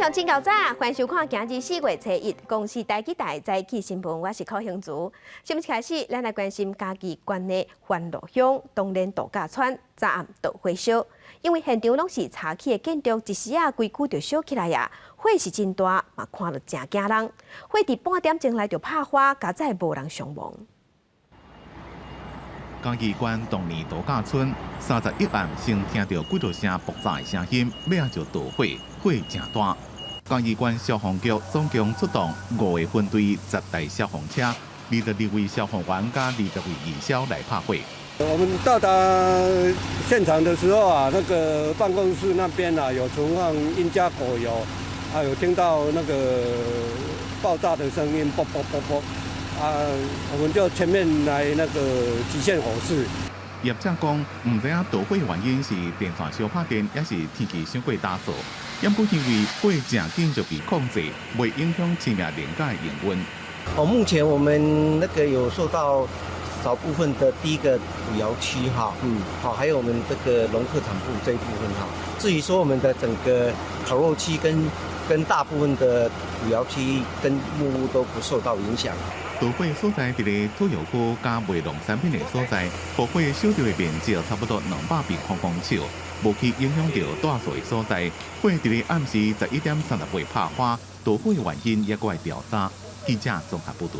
鄉親𠢕早，歡迎收看今日4月初一公視台語台早起新聞，我是柯興如。新聞開始，咱來關心嘉義縣的歡樂鄉東連度假村昨暗著火燒，因為現場攏是柴起的建築，一時仔規區就燒起來啊！火勢真大，嘛看著誠驚人。火佇半點鐘內就拍花，佳哉無人傷亡。嘉義縣東連度假村31暗先聽著幾多聲爆炸的聲音，尾仔就著火，火誠大。嘉義縣消防局總共出動五個分隊、10台消防車、22位消防員佮20位義消來拍火。我們到達現場的時候啊，那個辦公室那邊啊有存放印加果油，啊有聽到那個爆炸的聲音，啵啵啵啵，啊，我們就全面來那個極限火勢。業者講，毋知影著火原因是電線燒拍電，抑是天氣傷過焦燥。毋過因為火誠緊就被控制，袂影響青暝連假的營運。哦，目前我們那個有受到少部分的第一個土窯區哈，好，還有我們這個農特產部這一部分哈。至於說我們的整個烤肉區跟大部分的土窯區跟木屋都不受到影響。著火所在佇咧土窯區佮賣農產品的所在，予火燒著的面積差不多200平方公尺，無去影響著住宿的所在。火佇咧暗時11點30分拍花，著火原因猶閣愛調查。記者綜合報導。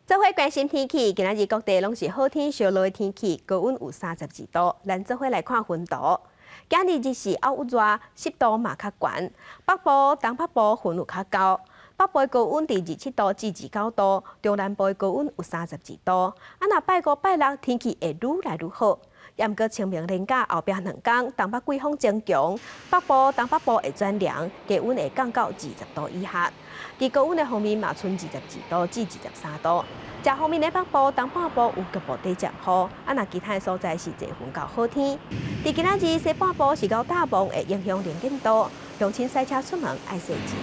做伙關心天氣，今仔日各地攏是好天燒熱的天氣，高溫有32度。咱做伙來看雲圖。今日日時猶熱，濕度嘛較懸。北部、東北部雲有較厚。北部的高溫佇27度至29度，中南部的高溫有32度。啊，若拜五、拜六天氣會愈來愈好。毋過清明連假後壁兩工，東北季風增強，北部、東北部會轉涼，低溫會降到20度以下。佇高溫的方面嘛，賰22度至23度。食方面的北部、東半部有局部短暫雨，啊，若其他的所在是濟雲到好天。佇今仔日西半部是𠢕大霧，會影響能見度，鄉親駛車出門愛細緻。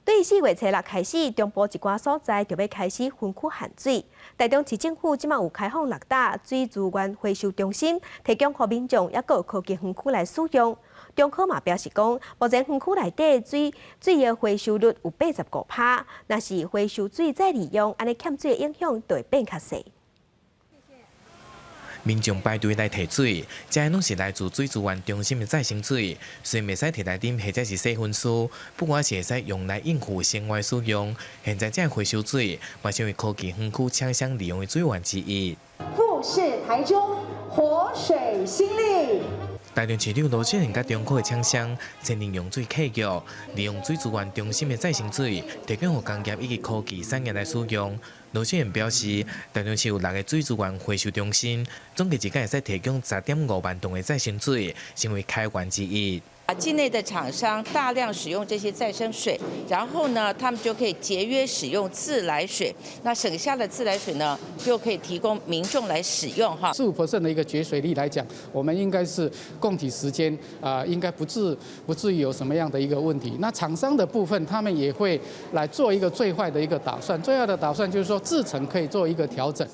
對4月初六開始，中部一寡所在就欲開始分區限水。台中市政府這馬有開放六搭水資源回收中心，提供予民眾抑閣有科技園區來使用。中科嘛表示講，目前園區內底水的回收率有85%，若是回收水再利用，按呢欠水的影響就會變較細。民眾排隊來提水，這攏是來自水資源中心的再生水，雖袂使提來啉或者是洗身軀，不過是會使用來應付生活使用。現在這回收水，嘛成為科技園區搶先利用的水源之一。富士台中，活水新力。台中市長盧秀燕佮中科的廠商簽訂用水契約，利用水資源中心的再生水，提供予工業以及科技產業來使用。盧秀燕表示，台中市有六个水資源回收中心，總計一工會使提供10.5萬噸的再生水，成為開源之一。啊，境內的廠商大量使用這些再生水，然後呢，他們就可以節約使用自來水，那省下的自來水呢，就可以提供民眾來使用哈。15% 的一個節水率來講，我們應該是供給時間啊，應該不至於有什麼樣的一個問題。那廠商的部分，他們也會來做一個最壞的一個打算，最壞的打算就是說製程可以做一個調整。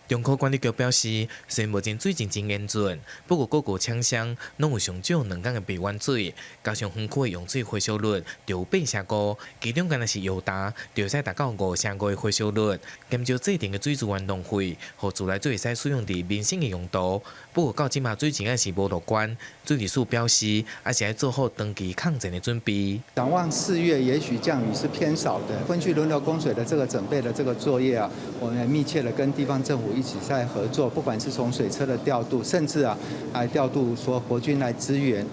中科管理局表示，雖然目前水情真嚴峻，不過各個廠商攏有上少兩工的備援水，加上園區的用水回收率就有85%，其中敢若是藥壇，就會使達到55.5%的回收率，減少製程的水資源浪費，予自來水會使使用佇民生的用途。不過到這馬水情還是無樂觀，水利署表示，還是愛做好長期抗戰的準備。展望4月，也許降雨是偏少的。分區輪流供水的這個準備的這個作業啊，我們也密切的跟地方政府一起在合作，不管是從水車的調度，甚至啊，來調度說國軍來支援。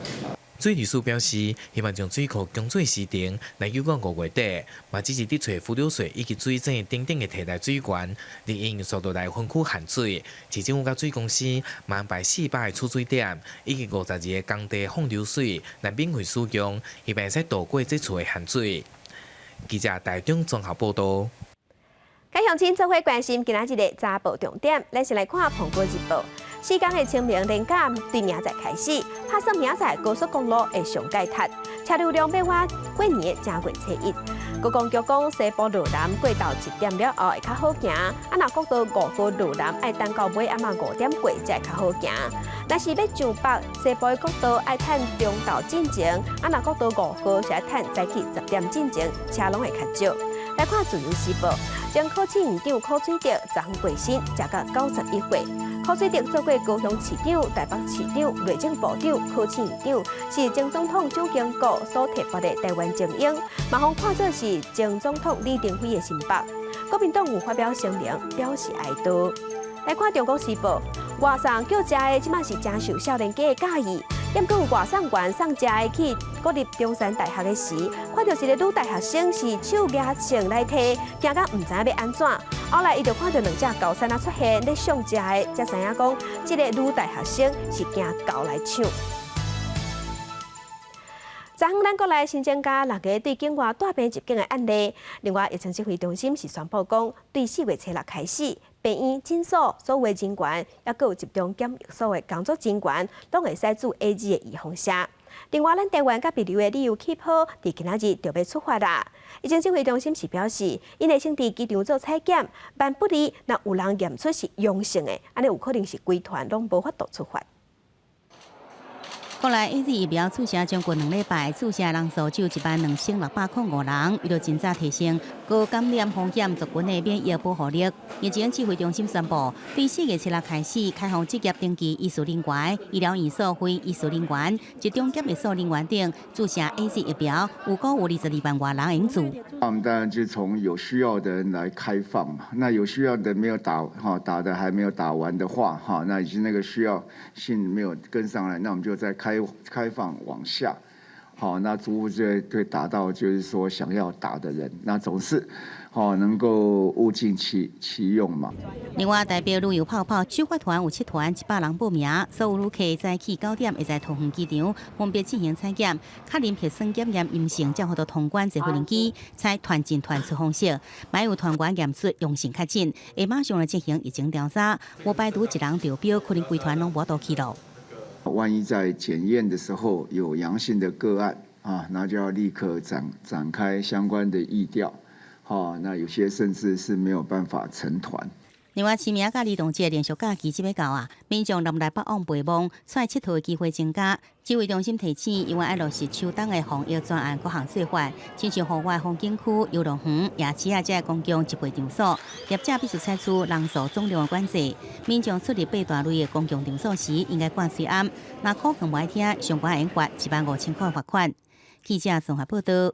水利署表示，希望將水庫供水時程來延到5月底，嘛只是佇揣伏流水以及水井等等的替代水源，利用速度來分區限水。市政府佮水公司嘛安排400個儲水點，以及52個工地放流水來免費使用，希望會使渡過這次的限水。記者台中綜合報導。佮鄉親做伙關心今仔日的早報重點，咱先來看《蘋果日報》。四工的清明連假對明仔載開始，拍算明仔載高速公路會上蓋塞，車流量欲倚過年的正月初一。觀光局講，西部落南過晝1點了後會較好行，啊，若國道5號落南愛等到尾暗仔5點過才會較好行。若是欲上北西部的國道愛趁中晝進前，啊，若國道5號是愛趁早起10點進前，車攏會較少。來看自由時報，前考試院長柯水德昨昏過身，時甲91歲。柯水德做過高雄市長、台北市長、內政部長、考試院長，是前總統蔣經國所提拔的台灣精英，嘛予看做是前總統李登輝的心腹。國民黨有發表聲明，表示哀悼。來看中國時報，外送叫食的，這馬是誠受少年家的佮意。毋過有外送員送食的去國立中山大學的時，看著一个女大學生是手舉秤來提，驚甲毋知影欲按怎。後來伊就看著兩隻猴硦仔出現咧送食的，才知影講，這个女大學生是驚猴來搶。昨昏咱國內新增加六个對境外帶病入境的案例。另外，疫情指揮中心是宣布講，對4月初6開始，病院、診所所有人員，抑閣有集中檢疫所的工作人員，攏會使注 AZ 的預防射。另外，咱台灣佮帛琉的旅遊氣泡，佇今仔日就欲出發啦。疫情指揮中心是表示，𪜶會先佇機場做採檢，萬不利若有人驗出是陽性的，按呢有可能是規團攏無法度出發。國內 AZ 疫苗注射將近2禮拜，注射人數只有12,605人，為著盡早提升高感染風險族群的免疫保護力。疫情指揮中心宣布，對4月7日開始開放職業登記醫事人員、醫療院所非醫事人員、集中檢疫所人員等注射 AZ 疫苗，預估有22萬外人會用注。我們當然就從有需要的人來開放嘛。那有需要的沒有打，哈，打的還沒有打完的話，哈，那已經那個需要性沒有跟上來，那我們就再開放往下，好，那逐步就會達到就是說想要打的人，那總是好能夠物盡其用嘛。另外，台北旅遊泡泡首發團有七團100人報名，所有旅客早起9點會在桃園機場分別進行採檢，確認核酸檢驗陰性，才予通關坐飛行機，採團進團出方式。萬一有團員驗出陽性確診，會馬上來進行疫情調查，無排除一人中標，可能規團攏無法度去囉。萬一在檢驗的時候有陽性的個案啊，那就要立刻展開相關的疫調，好，那有些甚至是沒有辦法成團。另外，清明佮兒童節連續假期這欲到啊，民眾南來北往陪望出來𨑨迌的機會增加。指揮中心提醒，因為愛落實秋冬的防疫專案各項做法，親像戶外風景區、遊樂園、夜市啊，這些公共集會場所，業者必須採取人數總量的管制。民眾出入八大類的公共場所時，應該掛喙罨。若口強無愛聽，上懸會罰15,000塊罰款。記者綜合報道。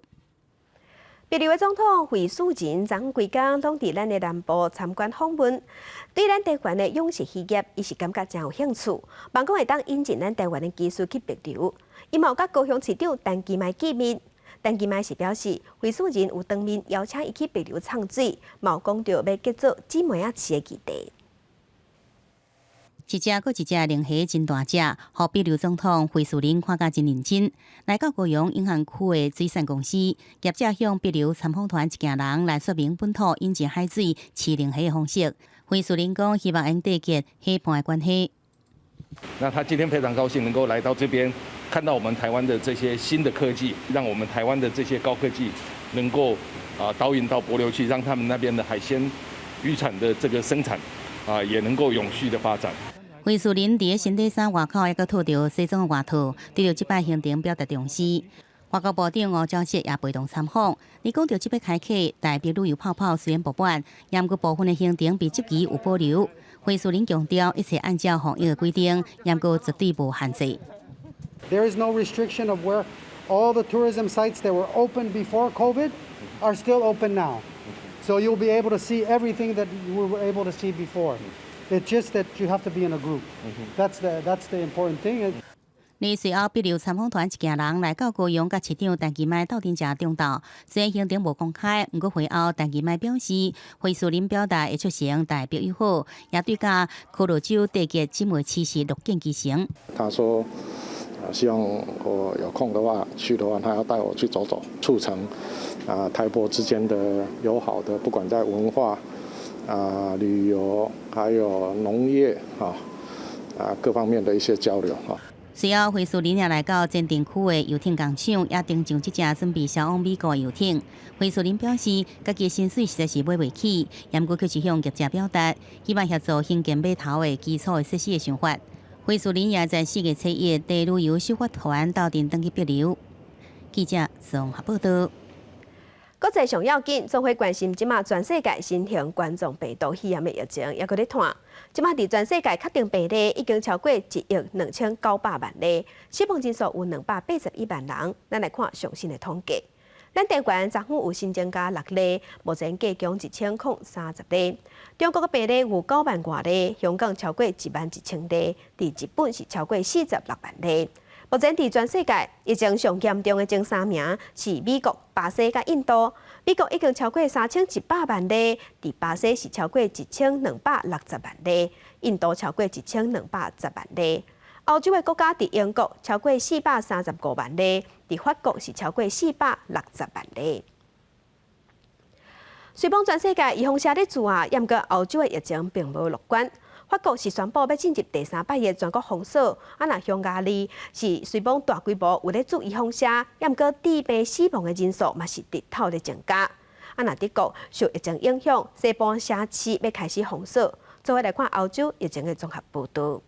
帛琉的總統惠恕仁昨昏規工攏佇咱的南部參觀訪問，對咱台灣的養殖漁業，伊是感覺誠有興趣，望講會當引進咱台灣的技術去帛琉。伊嘛有佮高雄市長陳其邁見面，陳其邁是表示，惠恕仁有當面邀請伊去帛琉唱水，嘛有講著欲結做姊妹仔市的議題。一隻閣一隻龍蝦真大隻，予帛琉總統惠恕仁看甲真認真。來到高雄永漢區的水產公司，業者向帛琉參訪團一行人來說明本土引進海水飼龍蝦的方式。惠恕仁講，希望能締結伙伴的關係。那他今天非常高興能夠來到這邊，看到我們台灣的這些新的科技，讓我們台灣的這些高科技能夠啊導引到帛琉去，讓他們那邊的海鮮漁產的這個生產啊也能夠永續的發展。惠恕仁佇新底衫外口，猶閣套著西裝外套，對著這擺行程表達重視。外交部長吳釗燮也陪同參訪。伊講著這擺開啟台帛旅遊泡泡雖然不滿，毋過部分的行程被質疑有保留。惠恕仁強調，一切按照防疫的規定，毋過絕對無限制。 There is no restriction of where all the tourism sites that were open before COVID are still open now. So you'll be able to see everything that you were able to see before. It's just that you have to be in a group. That's the important thing. 而隨後，帛琉參訪團一行人來到高雄，佮市長陳其邁鬥陣食中晝。雖然行程無公開，毋過會後陳其邁表示，惠恕仁表達會促成台帛友好，也對佮科羅州締結姊妹市是樂見其成。他說：希望我有空的話去的話，他要帶我去走走，促成啊台帛之間的友好的，不管在文化、啊旅遊，還有農業啊各方面的一些交流啊。隨後，費士林也來到前鎮區的遊艇工廠，也登上這隻準備銷往美國的遊艇。費士林表示，家己的薪水實在是買袂起，毋過卻是向業者表達，希望協助興建碼頭的基礎的設施的想法。費士林也在4月初一，佇旅遊首發團鬥陣轉去帛琉。記者綜合報道。國際上要緊，總會關心這馬全世界新型冠狀病毒肺炎的疫情，猶閣咧湠。這馬佇全世界確定病例已經超過1億2900萬例，死亡人數有281萬人。咱來看上新的統計，咱台灣昨昏有新增加六例，目前計共1030例。中國的病例有9萬外例，香港超過1萬1000例，佇日本是超過46萬例。目前佇全世界疫情上嚴重的前三名是美國、巴西佮印度。美國已經超過3100萬例，佇巴西是超過1260萬例，印度超過1210萬例。歐洲的國家佇英國超過435萬例，佇法國是超過460萬例。雖罔全世界預防射咧注啊，毋過歐洲的疫情並無樂觀。法國是宣布欲進入第三擺的全國封鎖，啊，若匈牙利是雖罔大規模有咧注預防射，毋過致病死亡的人數嘛是直透咧增加。啊，若德國受疫情影響，西部城市欲開始封鎖。做伙來看歐洲疫情的綜合報導。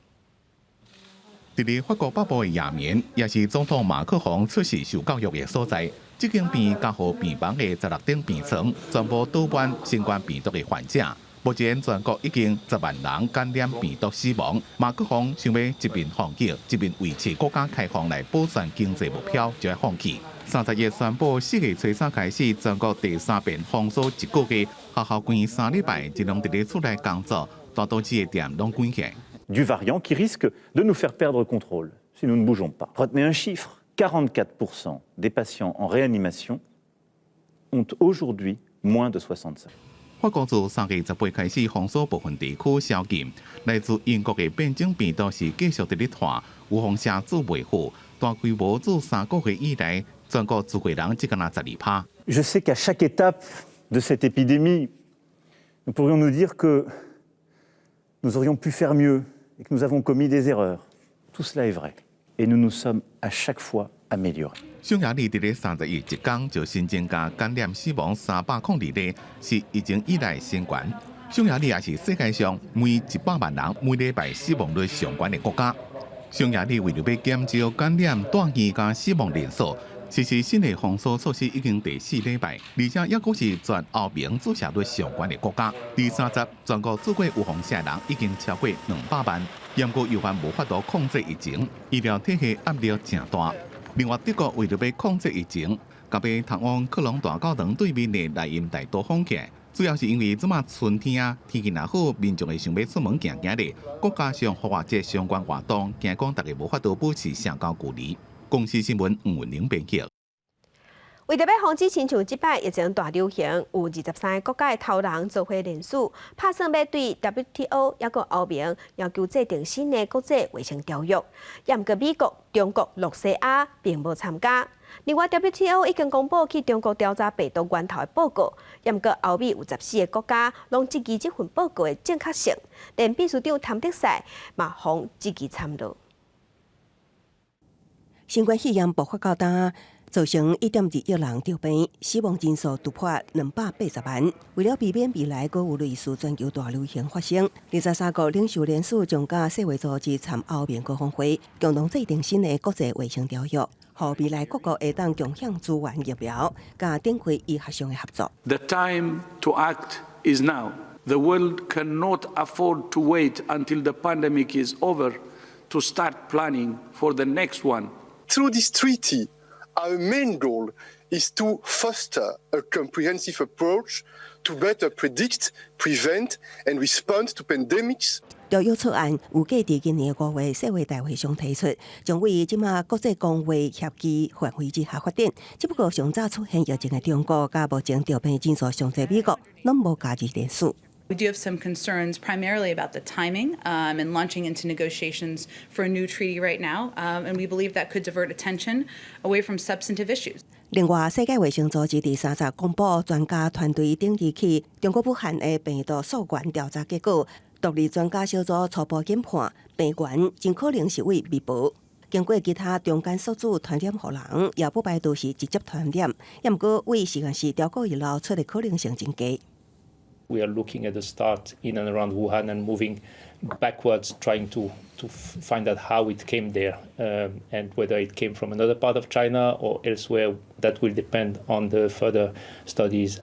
佇咧法國北部的亞眠，也是總統馬克宏出世受教育的所在。這間病加護病房的16張病床，全部倒滿新冠病毒的患者。目前全國已經10萬人感染病毒死亡。馬克宏想欲一面防疫，一面維持國家開放來保全經濟目標，就欲放棄。31宣布4月初三開始，全國第三遍封鎖一個月，學校關3禮拜，盡量佇咧厝內工作，大多數的店攏關起來。 Du variant qui risque de nous faire perdre contrôle si nous ne bougeons pas. Retenez un chiffre, 44% des patients en réanimation ont aujourd'hui moins de 65. 法國自3月18開始封鎖部分地區宵禁，來自英國的變種病毒是繼續佇咧傳，預防射注袂赴，大規模注3個月以來，全國注過人只敢若12%。 Je sais qu'à chaque étape de cette épidémie, nous pourrions nous dire que nous aurions pu faire mieux et que nous avons commis des erreurs. Tout cela est vrai. Et nous nous sommes à chaque fois améliorés. 匈牙利佇咧31一工就新增加感染死亡302例，是疫情以來新懸。匈牙利也是世界上每100萬人每禮拜死亡率上懸的國家。匈牙利為著欲減少感染、住院佮死亡人數，實施新的封鎖措施已經第四禮拜，而且猶閣是全歐盟注射率上懸的國家。佇30全國注過預防射人已經超過200萬，毋過猶原無法度控制疫情，醫療體系壓力誠大。另外，德國為著欲控制疫情，共通往科隆大教堂對面的萊茵大道封起來，主要是因為這馬春天啊，天氣若好，民眾會想欲出門行行咧，閣加上復活節相關活動，驚講大家無法度保持社交距離。公視新聞吳文玲編輯。為著欲防止親像這擺疫情大流行，有23個國家的頭人做伙聯署，拍算欲對 WTO 猶閣歐盟要求制定新的國際衛生條約。毋過美國、中國、露西亞並無參加。另外，WTO 已經公布去中國調查病毒源頭的報告，毋過歐美有14個國家攏質疑這份報告的正確性，連秘書長譚德塞嘛予質疑參囉。新冠肺炎爆發到今，造成1.2億人著病，死亡人數突破280萬。為了避免未來閣有類似全球大流行發生，23國領袖聯署將佮世衛組織參歐盟高峰會，共同制定新的國際衛生條約，予未來各國會當共享資源疫苗，佮展開醫學上的合作。 The time to act is now. The world cannot afford to wait until the pandemic is over to start planning for the next one. Through this treaty, our main goal is to foster a comprehensive approach to better predict, prevent and respond to pandemics. 條約草案預計佇今年5月世衛大會上提出，將為這馬國際公衛協議範圍之下發展。只不過上早出現疫情的中國，佮目前著病人數上濟美國，攏無加入聯署。 We do have some concerns primarily about the timing and launching into negotiations for a new treaty right now, and we believe that could divert attention away from substantive issues. 另外，世界衛生組織佇30公布專家團隊頂日去中國武漢的病毒溯源調查結果，獨立專家小組初步研判，病源真可能是佇微博。經過其他中間宿主傳染予人，也不排除是直接傳染。也毋過對實驗室超過遺漏出的可能性真低。 We are looking at the start in and around Wuhan and moving backwards, trying to find out how it came there and whether it came from another part of China or elsewhere. That will depend on the further studies.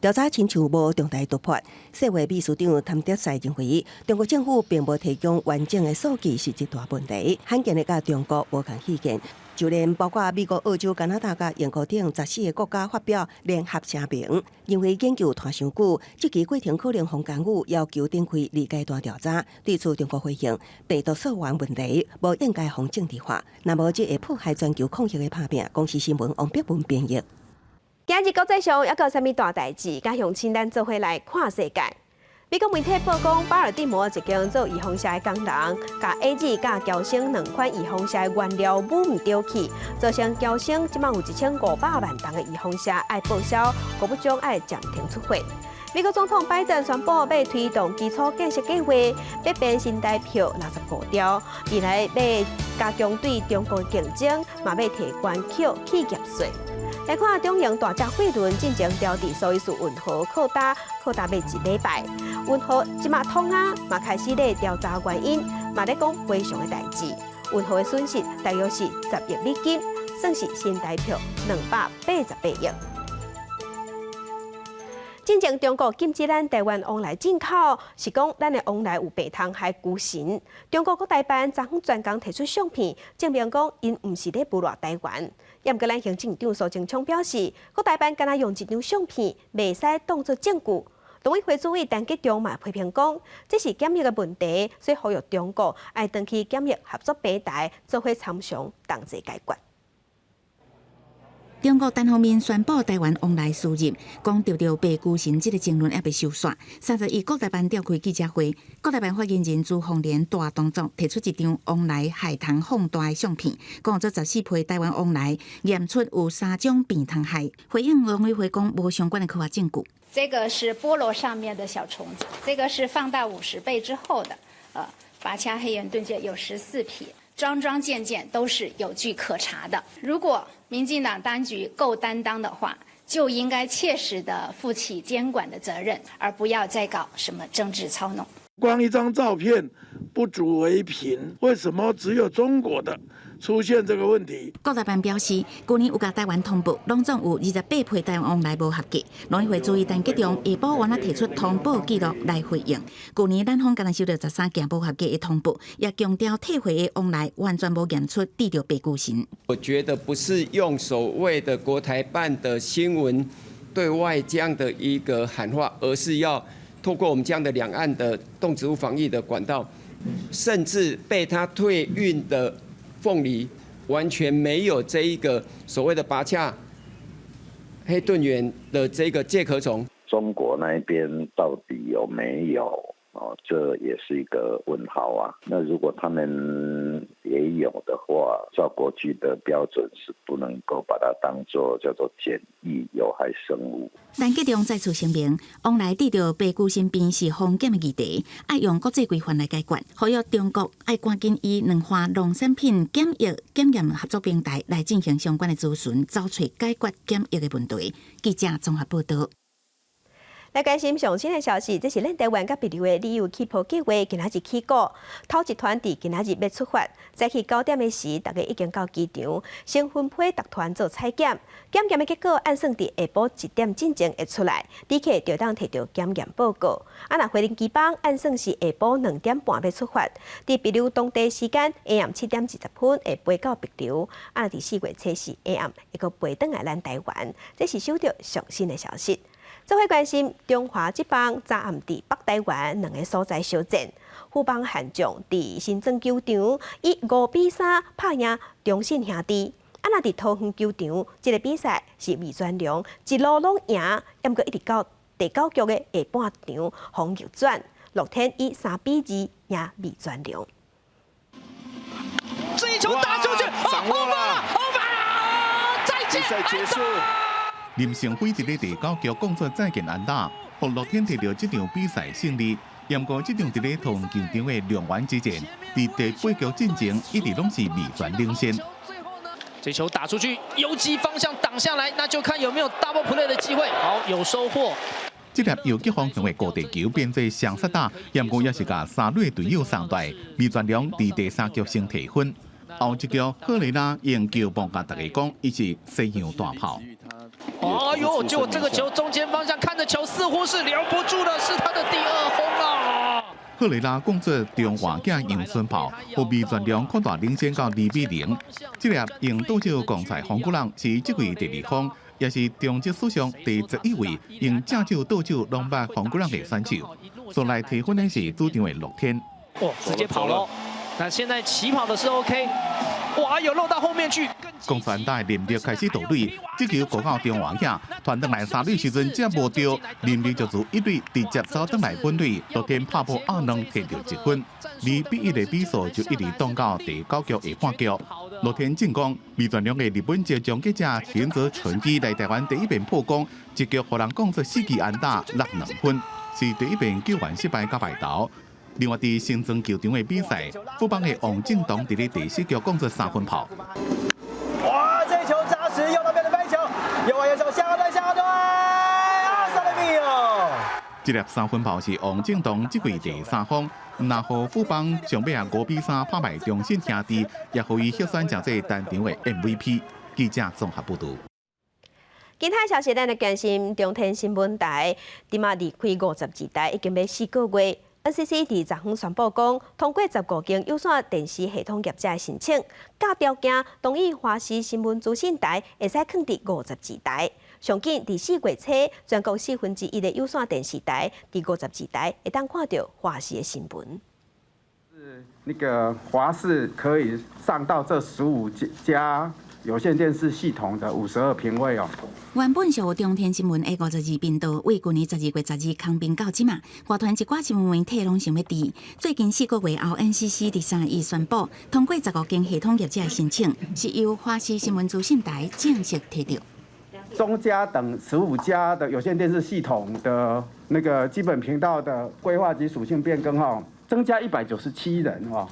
調查親像無重大突破。世衛秘書長譚德塞認為，中國政府並無提供完整的數據是一大問題，罕見的佮中國無仝意見。就連包括美國、澳洲、加拿大佮英國等14個國家發表聯合聲明，認為研究拖傷久，這個過程可能予干預，要求展開二階段調查。對此，中國回應病毒溯源問題無應該予政治化，若無這會破壞全球抗疫的拍拚。公視新聞王碧文編譯。今日國際上猶閣有啥物大代誌？佮鄉親咱做伙來看世界。美國媒體報講，巴爾的摩一間做預防射的工人，共 AZ 佮嬌生兩款預防射的原料母毋著去，造成嬌生這馬有1500萬筒的預防射愛報銷，穀物將愛暫停出貨。美國總統拜登宣布欲推動基礎建設計劃，欲編新台票65兆，未來欲加強對中國競爭，嘛欲提關扣企業稅。來看中型大隻貨輪進前調佇蘇伊士運河靠礁，靠礁欲一禮拜，運河這馬通啊，嘛開始咧調查原因，嘛咧講賠償的代誌。運河的損失大約是10億美金，算是新台票288億。進前中國禁止咱台灣旺來進口，是講咱的旺來有白蟲害龜蟳。中國國台辦昨昏專工提出相片，證明講𪜶毋是咧誣賴台灣。毋過咱行政長蘇貞昌表示，國台辦干焦用一張相片，袂使當作證據。農委會主委陳吉仲嘛批評講，這是檢疫的問題，所以呼籲中國愛轉去檢疫合作平台，做伙參詳同齊解決。中國單方面宣布台灣旺來輸入，講著著白龜蟳這个爭論猶未收煞。31國台辦召開記者會，國台辦發言人朱鳳蓮大動作提出一張旺來害蟲放大的相片，講這14批台灣旺來驗出有三種病蟲害，回應農委會講無相關的科學證據。這個是菠蘿上面的小蟲子，這個是放大50倍之後的，拔掐黑圓盾介有14批。樁樁件件都是有據可查的。如果民進黨當局夠擔當的話，就應該切實的負起監管的責任，而不要再搞什麼政治操弄。光一張照片不足為憑，為什麼只有中國的出現這個問題？國台辦表示，去年有共台灣通報，攏總有28批台灣旺來無合格。農委會主委陳吉仲下晡原來提出通報記錄來回應。去年咱方敢若收到13件無合格的通報，也強調退回的旺來完全無驗出致著白龜蟳。我覺得不是用所謂的國台辦的新聞對外這樣的一個喊話，而是要透過我們這樣的兩岸的動植物防疫的管道，甚至被他退運的鳳梨完全沒有這一個所謂的拔恰黑盾螈的這個介殼蟲。中國那邊到底有沒有？哦，這也是一個問號啊。那如果他們也有的話，照國際的標準是不能夠把它當做叫做檢疫有害生物。陳吉仲再次聲明，旺來致著白龜蟳病是風險的議題，愛用國際規範來解決。呼籲中國愛趕緊以兩岸農產品檢疫檢驗合作平台來進行相關的諮詢，找揣解決檢疫的問題。記者綜合報道。來關心上新的消息，這是咱台灣佮帛琉的旅遊氣泡計劃，今仔日起鼓，頭一團佇今仔日欲出發，早起9點的時，大家已經到機場，先分批逐團做採檢，檢驗的結果按算佇下晡1點進前會出來，旅客就當提著檢驗報告。啊，若飛行機班按算是下晡2點半欲出發，佇帛琉當地時間下暗7點20分會飛到帛琉，啊，佇4月初四下暗會閣飛轉來咱台灣，這是收到上新的消息。做伙關心中華職棒昨暗佇北台灣兩个所在相戰，富邦悍將佇新莊球場以5比3拍贏中信兄弟。啊，若佇桃園球場，這个比賽是味全龍一路攏贏，毋過一直到第九局的下半場，予逆轉，樂天以3比2贏味全龍。這一球打出去，掌握了， over，再見，比賽結束。林承飛佇咧第九局講出再見安打，予樂天提著這場比賽勝利。毋過這場佇咧桃園球場的兩員之戰，佇第八局進前一直攏是味全領先。這球打出去，游擊方向擋下來，那就看有沒有 double play 的機會。好，有收穫。這粒游擊方向的高地球變做雙殺打，毋過也是共三壘隊友送大。味全龍佇第三局先提分，後一局赫雷拉用球棒共大家講，伊是西洋大炮。哎呦，就這個球中間方向看着球似乎是留不住了，是他的第二轟啊！赫雷拉攻出中外景陽春炮，予味全龍擴大領先到2比0。這粒用倒手攻出風鼓浪是這季第二轟，也是中職史上第11位用正手倒手攏捌風鼓浪的選手。所來提分的是主場的樂天。哦，直接跑咯！那現在起跑的是 OK，哇，有漏到後面去。攻傳大林立開始盜壘，這球過到中外野，傳轉來三壘時陣才無著，林立就自一壘直接走轉來本壘，樂天拍破二兩摕著一分，2比1的比數就一直擋到第九局下半局。樂天進攻，味全龍的日本籍終結者田澤純一來台灣第一遍破功，一局予人攻出四支安打落2分，是第一遍救援失敗共敗投。另外，佇新莊球場的比賽，富邦的王正堂佇咧第四局攻出三分炮。哇！這球紮實，右那邊的飛球，右外野手下段下段，啊，三壘哦！這粒三分炮是王正堂這季第三轟，若予富邦上尾啊5比3拍敗中信兄弟，也予伊獲選成這單場的 MVP。記者綜合報導。其他消息，咱來關心中天新聞台，這馬離開52台已經欲4個月。NCC 佇昨昏宣布講，通過15間有線電視系統業者的申請，佮條件同意華視新聞資訊台會使囥佇52台。上緊佇4月初，全國1/4的有線電視台佇52台會當看著華視的新聞。是那個華視可以上到這15家有線電視系統的52頻位哦。原本屬中天新聞的52頻道，為舊年12月12空頻到這馬，外傳一寡新聞媒體攏想欲佇。最近4個月後，NCC 佇3日宣布通過15間系統業者的申請，是由華視新聞資訊台正式提著。中嘉等15家的有線電視系統的那個基本頻道的規劃及屬性變更哈，增加197人哈，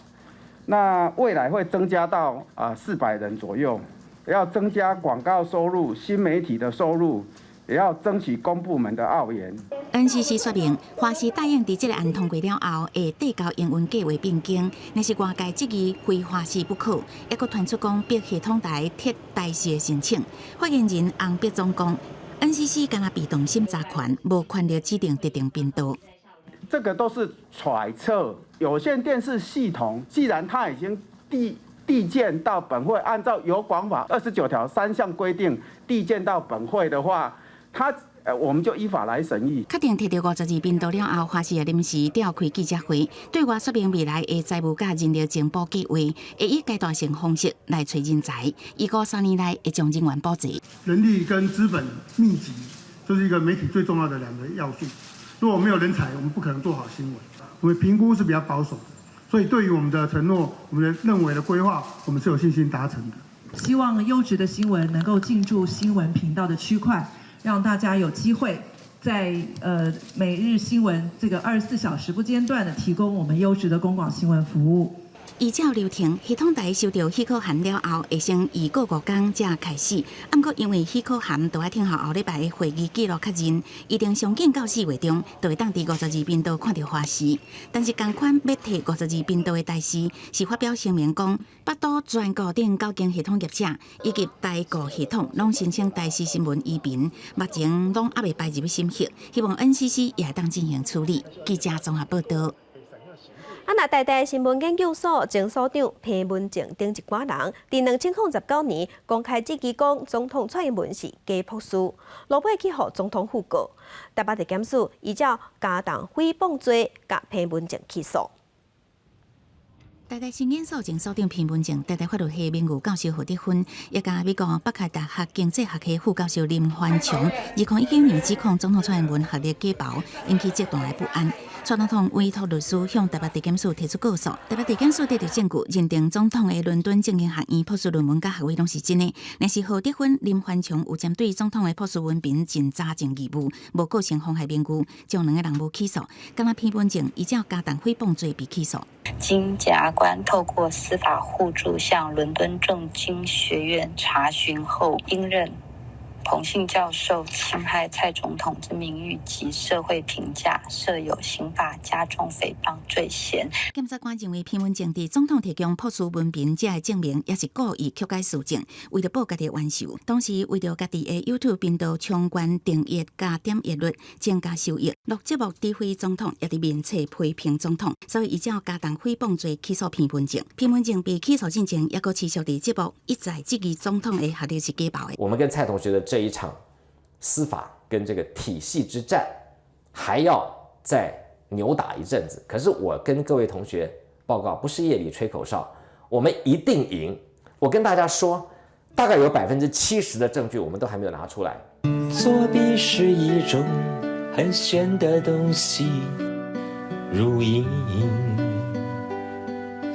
那未來會增加到啊400人左右。要增加廣告收入、新媒體的收入，也要爭取公部門的澳元。 NCC 說明，華視答應佇這個案通過了後，會遞交營運計劃變更，若是外界質疑非華視不可，抑閣傳出講別系統台撤台視的申請。發言人洪碧忠講，NCC 干焦被動審查權，無權力指定特定頻道。這個都是揣測。有線電視系統既然它已經遞件到本會，按照有廣法29條3項規定遞件到本會的話，他我們就依法來審議。確定提著52頻道了後，華視也臨時召開記者會，對外說明未來的財務佮人力增補計劃，會以階段性方式來揣人才，預估3年內會將人員補齊。人力跟資本密集，這是一個媒體最重要的兩個要素。如果沒有人才，我們不可能做好新聞。我們評估是比較保守的。所以，對於我們的承諾，我們的認為的規劃，我們是有信心達成的。希望優質的新聞能夠進駐新聞頻道的區塊，讓大家有機會在每日新聞這個24小時不間斷的提供我們優質的公廣新聞服務。依照流程，系統台收著許可函了後，會先預告5工才開始。毋過因為許可函都愛等候後禮拜的會議記錄確認，預定上緊到4月中，就會當佇52頻道看著華視。但是仝款欲提52頻道的台視，是發表聲明講，北都全國頂九間系統業者以及台個系統攏申請台視新聞移頻，目前攏猶未排入審核，希望 NCC 也會當進行處理。記者綜合報道。啊！若台大新聞研究所前所長彭文正等一寡人，佇2009年公開質疑講總統蔡英文是假博士，落尾去予總統府告。台北地檢署依照加重誹謗罪，共彭文正起訴。台大新研所前所長彭文正，台大法律系名譽教授何德芬，也佮美國北開大學經濟學系副教授林環牆，2019年指控總統蔡英文學歷假薄，引起極大的不安。蔡總統委託律師向台北地檢署提出告訴，台北地檢署得著證據，認定總統的倫敦政經學院碩士論文佮學位攏是真的。若是何德芬、林環牆有針對總統的碩士文憑盡查證義務，無構成妨害名譽，將兩個人無起訴。敢若彭文正依照加重誹謗罪被起訴。經檢察官透過司法互助向倫敦政經學院查詢後，應認彭姓教授侵害蔡總統之名譽及社會評價，設有刑法加重誹謗罪嫌。檢察官認為，彭文正佇總統提供碩士文憑這个證明，也是故意曲解事證，為著報家己冤仇。同時為著家己的 YouTube 頻道衝懸訂閱佮點閱率，增加收益，錄節目詆毀總統，也佇面冊批評總統，所以依照加重誹謗罪起訴彭文正。彭文正被起訴進前，猶閣持續佇節目一再質疑總統的學歷是假報的。我們跟蔡同學的這一場司法跟這個體系之戰，還要再扭打一陣子。可是我跟各位同學報告，不是夜裡吹口哨，我們一定贏。我跟大家說，大概有70%的證據我們都還沒有拿出來。作弊是一種很玄的東西，如影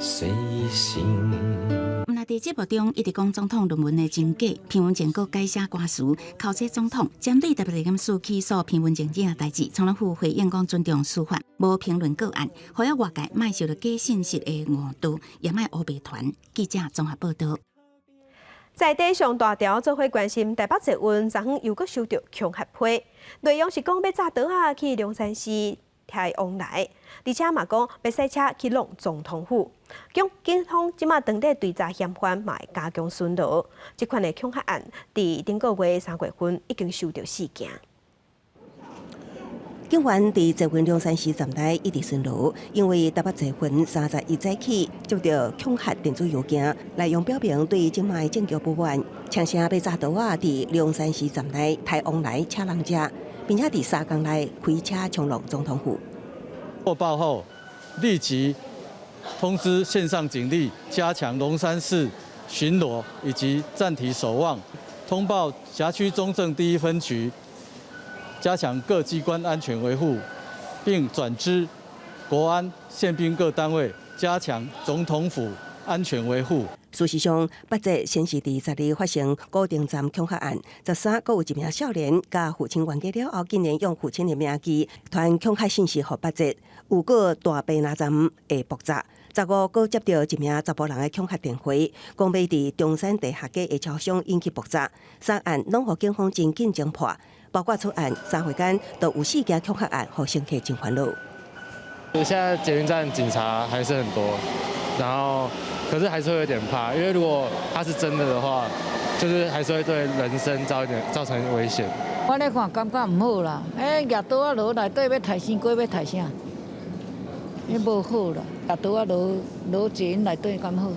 隨形。毋但佇節目中一直講總統論文的真假，彭文正閣改寫歌詞，口指總統，針對台北地檢署起訴彭文正這件代誌，總統府回應講尊重司法，無評論個案，呼籲外界莫受著假信息的誤導，也莫烏白傳。記者綜合報導。在地上大條做伙關心台北捷運，昨昏又閣收著恐嚇批，內容是講欲紮刀仔去龍山寺刣王來，而且嘛講欲駛車去挵總統府。警方這馬當地追查嫌犯，嘛會加強巡邏。這款的恐嚇案，佇頂個月3月份已經收著四件。警員佇捷運龍山寺站內一直巡邏，因為台北捷運31早起接著恐嚇電子郵件，內容表明對這擺政局不滿，聲稱欲紮刀仔佇龍山寺站內刣王來車人食，並且佇3工內開車衝入總統府。獲報後，立即通知線上警力加強龍山寺巡邏以及站體守望，通報轄區中正第一分局，加強各機關安全維護，並轉知國安憲兵各單位加強總統府安全維護。事實上，北捷先是佇12發生古亭站恐嚇案，13閣有一名少年共父親冤家了後，竟然用父親的名義傳恐嚇信息予北捷，有閣大白林站會爆炸。15閣接著一名查埔人的恐嚇電話，講欲佇中山地下街的車廂引起爆炸。三案攏予警方真緊偵破，包括此案3月間都有四件恐嚇案，予乘客真煩惱。現在捷運站警察還是很多，然後可是還是會有點怕，因為如果他是真的的話，就是還是會對人身造成危險。我咧看感覺毋好啦，欸，舉刀仔落內底欲刣身家欲刣啥？彼無好啦，舉刀仔落落捷運內底敢好？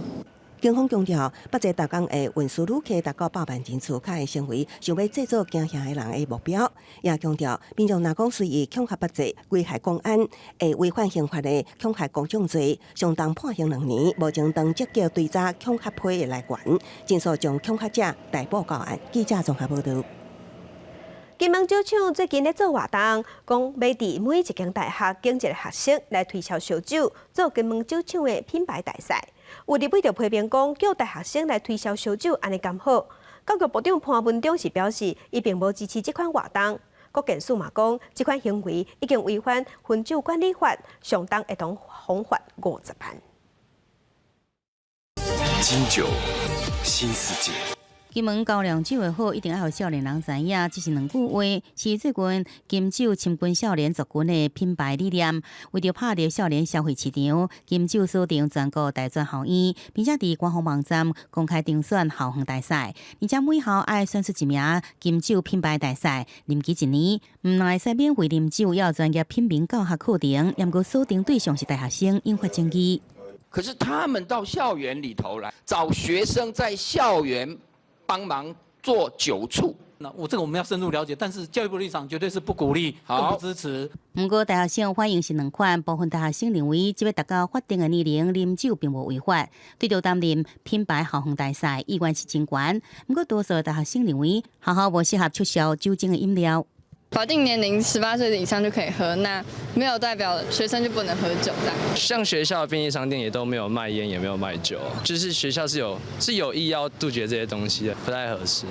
警方強調，北捷逐工的運輸旅客達到100萬人次，較會成為想欲製造驚嚇的人的目標。也強調，民眾若講隨意恐嚇北捷，危害公安，會違反刑法的恐嚇公眾罪，相當判刑2年。目前當積極追查恐嚇批的來源，盡速將恐嚇者逮捕到案。記者綜合報導。金門酒廠最近咧做活動，講欲佇每一間大學揀一個學生來推銷燒酒，做金門酒廠的品牌大使。有立委就批評講，叫大學生來推銷燒酒，按呢敢好？教育部長潘文忠是表示，伊並無支持這款活動。國健署嘛講，這款行為已經違反薰酒管理法，上重會當罰款50萬。金酒新世界。金門高粱酒的好，一定愛予少年人知影。這是兩句話，是最近金酒深耕少年族群的品牌理念。為著拍入少年消費市場，金酒鎖定全國大專校院，並且佇官方網站公開徵選校園大使，而且每校愛選出一名金酒品牌大使，任期一年，毋但會使免費啉酒，猶有專業品茗教學課程。毋過鎖定對象是大學生，引發爭議。可是他們到校園裡頭來找學生，在校園幫忙做酒促，那我這個我們要深入了解，但是教育部立場絕對是不鼓勵，更不支持。毋過大學生反應是兩款，部分大學生認為，這欲達到法定的年齡啉酒並無違法，對著擔任品牌校園大使意願是真懸。毋過多數大學生認為，學校無適合出售酒精的飲料。法定年齡18歲以上就可以喝，那沒有代表學生就不能喝酒的。像學校的便利商店也都沒有賣菸，也沒有賣酒，就是學校是有意要杜絕這些東西的，不太合適。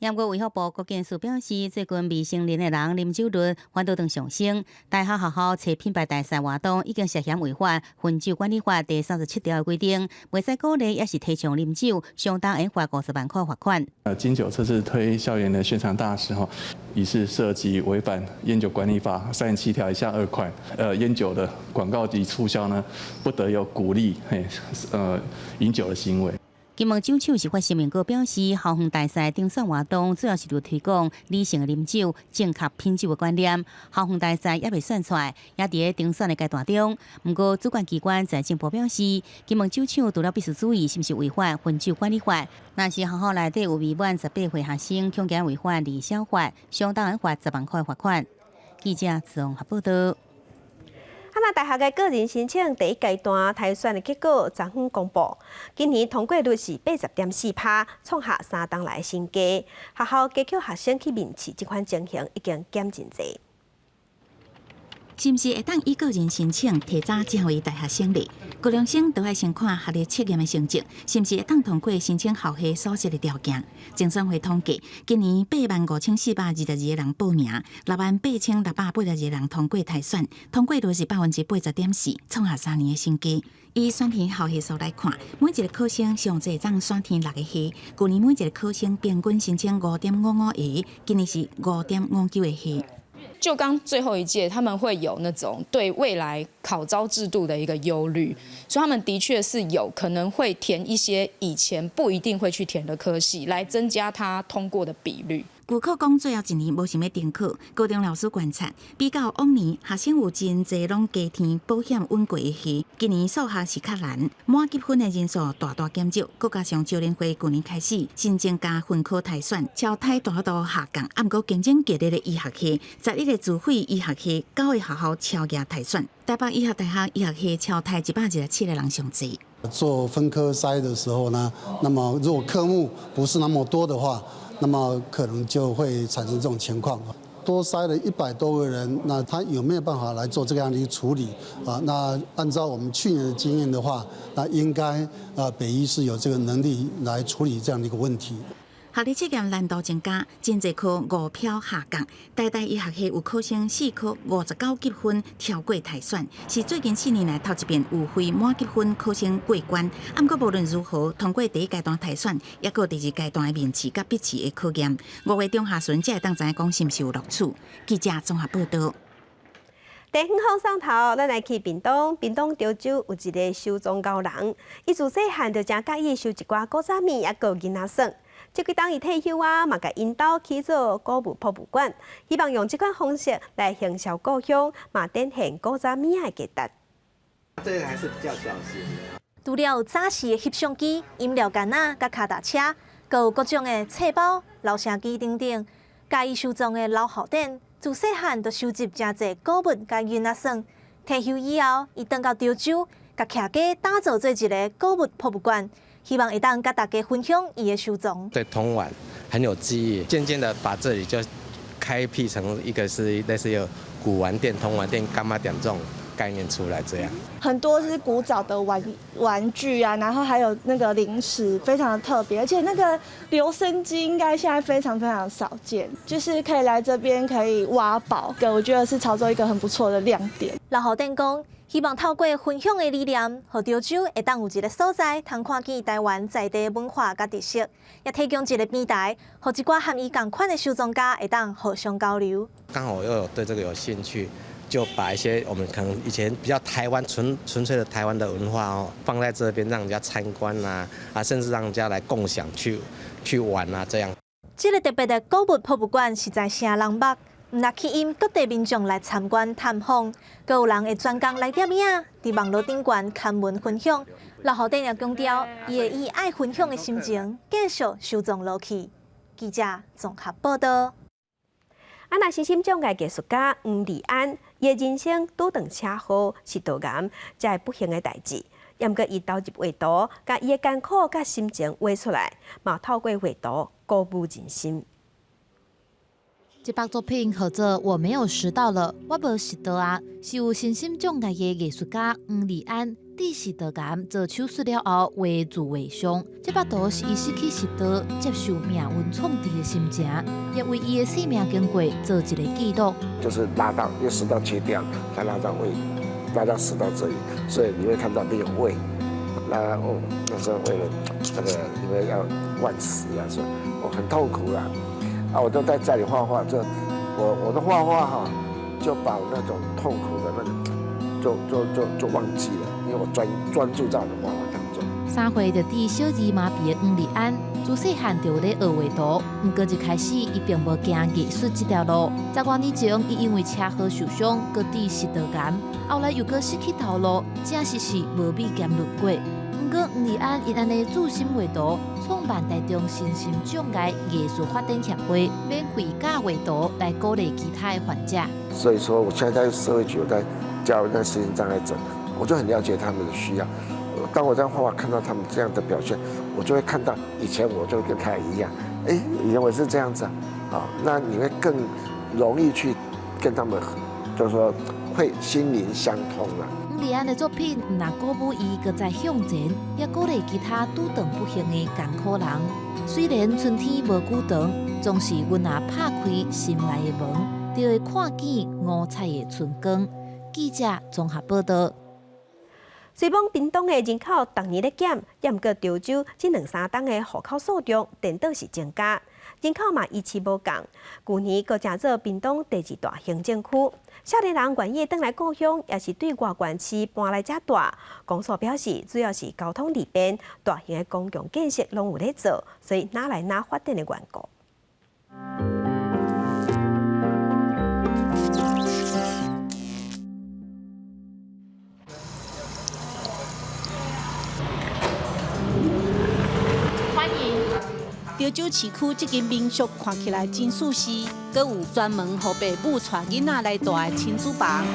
毋過衛福部國健署表示，最近未成年的人啉酒率反倒當上升。大學學校揣品牌大賽活動已經涉嫌違反薰酒管理法第37條的規定，袂使鼓勵抑是提倡啉酒，相當會罰50萬塊罰款。金酒這次推校園的宣傳大使，吼，疑似涉及違反菸酒管理法37條一項2款，菸酒的廣告及促銷呢，不得有鼓勵，嘿，飲酒的行為。金門酒廠是發聲明稿表示，校園大賽評選活動主要是為推廣理性的啉酒、正確品酒的觀念。校園大賽猶未選出來，也佇咧評選的階段中。毋過主管機關財政部表示，金門酒廠除了必須注意是毋是違反薰酒管理法，若是學校內底有未滿18歲學生，恐驚違反二消法，相當會罰10萬塊罰款。記者綜合報道。啊，那大學的個人申請第一階段篩選的結果昨昏公布，今年通過率是80.4%，創下3冬來新低。學校加強學生去面試，這款情形已經減真濟。是毋是會當以個人申請提早成為大學生咧？高中生都愛先看學歷測驗的成績，是毋是會當通過申請校系所設的條件？甄選會統計，今年85,422個人報名，68,682個人通過篩選，通過率是80.4%，創下3年的新低。以選填校系數來看，每一個考生上濟當選填六個系。舊年每一個考生平均申請5.55個，今年是5.59個系。就剛最後一屆，他們會有那種對未來考招制度的一個憂慮，所以他們的確是有可能會填一些以前不一定會去填的科系，來增加他通過的比率。舊考講最後一年無想欲重考，高中老師觀察比較往年學生有真濟攏加填保險穩過的系，今年數學是較難，滿級分的人數大大減少，閣加上招聯會舊年開始新增加分科篩選，超篩大幅度下降。啊，毋過競爭激烈的醫學系，11個自費醫學系，九個學校超額篩選，台北醫學大學醫學系超篩127個人上濟。做分科篩的時候呢，那麼如果科目不是那麼多的話，那麼可能就會產生這種情況。多篩了100多個人，那他有沒有辦法來做這樣的一個處理啊？那按照我們去年的經驗的話，那應該啊北醫是有這個能力來處理這樣的一個問題。學歷測驗難度增加，真濟科五票下降。台大醫學系有考生四科59級分超過篩選，是最近4年來頭一遍有非滿級分考生過關。啊，毋過無論如何，通過第一階段篩選，抑閣第二階段的面試佮筆試的考驗，5月中下旬才會當知影講是毋是有錄取。記者綜合報道。地方放送頭，咱來去屏東。屏東潮州有一个收藏高人，伊自細漢就誠佮意收一寡古早物，抑閣囡仔耍。這幾冬伊退休啊，嘛共𪜶兜起做古物博物館，希望用這款方式來行銷故鄉，嘛展現古早物仔的價值。這個還是比較小型的。除了早時的翕相機、飲料罐仔、佮跤踏車，閣有各種的冊包、留聲機等等，佮意收藏的老校長，自細漢就收集誠濟古物佮囡仔耍。退休以後，伊轉到潮州，共徛家打造做一个古物博物館。希望會當佮大家分享伊的收藏。對童玩很有記憶，漸漸的把這裡就開闢成一個是類似有古玩店、童玩店、柑仔店這種概念出來，這樣。很多是古早的玩具啊，然後還有那個零食，非常的特別，而且那個留聲機應該現在非常非常少見，就是可以來這邊可以挖寶，我覺得是潮州一個很不錯的亮點。老校長講，希望透過分享的理念，予潮州會當有一个所在，通看見台灣在地文化佮特色，也提供一个平台，予一寡和伊仝款的收藏家會當互相交流。剛好我又有對這個有興趣，就把一些我們可能以前比較台灣純粹的台灣的文化哦，放在這邊讓人家參觀啊，啊，甚至讓人家來共享去玩啊，這樣。這个特別的古物博物館實在誠人目。毋但吸引各地民眾來參觀探訪，閣有人會專工來攝影，佇網路頂懸刊文分享。老校長也強調，伊會以愛分享的心情繼續收藏落去。記者綜合報道。啊，若身心障礙藝術家黃利安，伊的人生拄著車禍是肚癌，這个不幸的代誌。毋過伊投入畫圖，共伊的艱苦佮心情畫出來，嘛透過畫圖鼓舞人心。這幅作品號做我沒有食道了，我無食道啊，是有身心障礙的藝術家黃麗安致食道癌做手術了後畫自畫像。這幅圖是伊失去食道、接受命運創治的心情，也為伊的生命經過做一個記錄。就是拉到，因為食道切掉，再拉到胃，拉到食道這裡，所以你會看到沒有胃。那哦，那時候為了那個，因為要灌食啊，所以我很痛苦啦。啊，我都在家裡畫畫，就我的畫畫哈，就把我那種痛苦的那個，就忘記了，因為我專注在我的畫畫當中。3歲就得小兒麻痹的黃麗安，自細漢就有咧學畫圖。毋過一開始，伊並無行藝術這條路。10外年前，伊因為車禍受傷，閣得食道癌，後來又閣失去頭路，證實是無美兼輪過。毋過黃麗安伊按呢自心畫圖，創辦台中身心障礙藝術發展協會，免費教畫圖來鼓勵其他的患者。所以說，我現在在社會局，我在教那身心障礙者，我就很了解他們的需要。當我在畫畫看到他們這樣的表現，我就會看到以前我就跟他一樣，哎，以前我是這樣子啊，那你會更容易去跟他們，就是說會心靈相通啦。黃麗安的作品毋但鼓舞伊閣再向前，也鼓勵其他拄著不幸的艱苦人。雖然春天無久長，總是阮若拍開心內的門，就會看見五彩的春光。記者綜合報道。雖罔屏東的人口逐年咧減，也毋過潮州這兩三冬的戶口數量顛倒是增加，人口嘛維持無仝。舊年閣成做屏東第二大行政區，少年人願意轉來故鄉，抑是對外縣市搬來遮住。公所表示，主要是交通利便，大型的公共建設攏有咧做，所以哪來哪發展的緣故。潮州市區這間民宿看起來真舒適，閣有專門予爸母帶囡仔來住的親子房。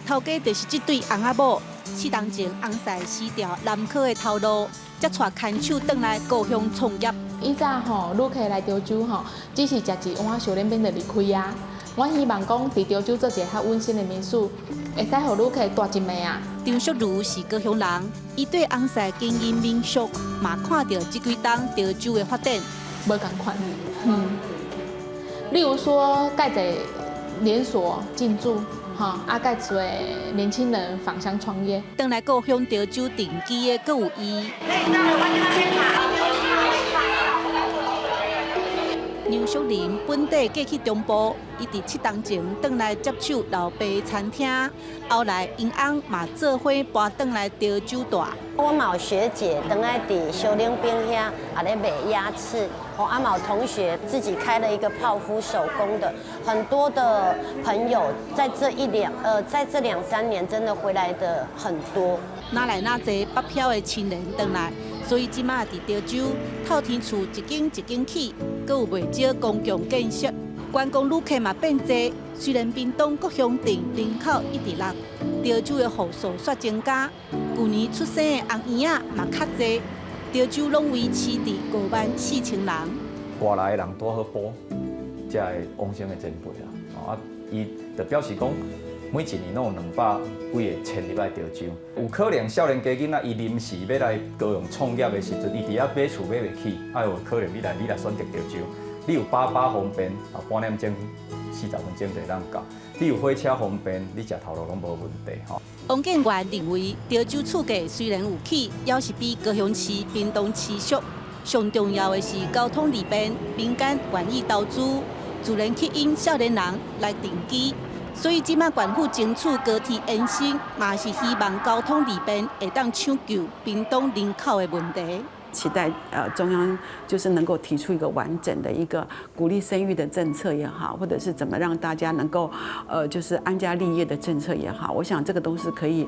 頭家就是這對翁仔某，4冬前翁婿辭掉南科的頭路，才帶牽手轉來故鄉創業。以前吼，旅客來潮州吼，只是食一碗小冷麵就離開啊。我希望講，佇潮州做一个較溫馨的民宿，會使予旅客住一暝啊。張淑如是高雄人，伊對翁婿經營民宿，嘛看著這幾冬潮州的發展無仝款。例如說，蓋濟連鎖進駐，哈，啊，蓋濟年輕人返鄉創業。轉來故鄉潮州定居的，閣有伊。楊淑玲本地嫁去中部，伊佇7冬前轉來接手老爸餐廳，後來𪜶翁嘛做伙搬轉來潮州住。我嘛有學姐轉來佇小冷冰遐，也咧賣鴨翅。哦，啊嘛有同學自己開了一個泡芙手工的，很多的朋友在這一兩，在這兩三年真的回來的很多。哪來哪濟北漂的親人轉來，所以這馬佇潮州透天厝一間一間起，閣有袂少公共建設，觀光旅客嘛變濟。雖然屏東各鄉鎮人口一直落，潮州的戶數煞增加。舊年出生的紅嬰仔嘛較濟，潮州攏維持佇5萬4千人。外來的人拄好補這个往生的前輩啦，啊，伊就表示講，每一年攏有200幾个遷入來潮州，有可能少年家囡仔伊臨時欲來高雄創業的時陣，伊佇遐買厝買袂起，啊有可能你來選擇潮州，你有八八方便啊，半點鐘、40分鐘就會當到，你有火車方便，你食頭路攏無問題吼。王建元認為，潮州厝價雖然有起，猶是比高雄市、屏東市俗。上重要的是交通利便，民間願意投資，自然吸引少年人來定居。所以這馬縣府爭取高鐵延伸，嘛是希望交通利便會當搶救屏東人口的問題。期待中央就是能夠提出一個完整的一個鼓勵生育的政策也好，或者是怎麼讓大家能夠就是安家立業的政策也好，我想這個都是可以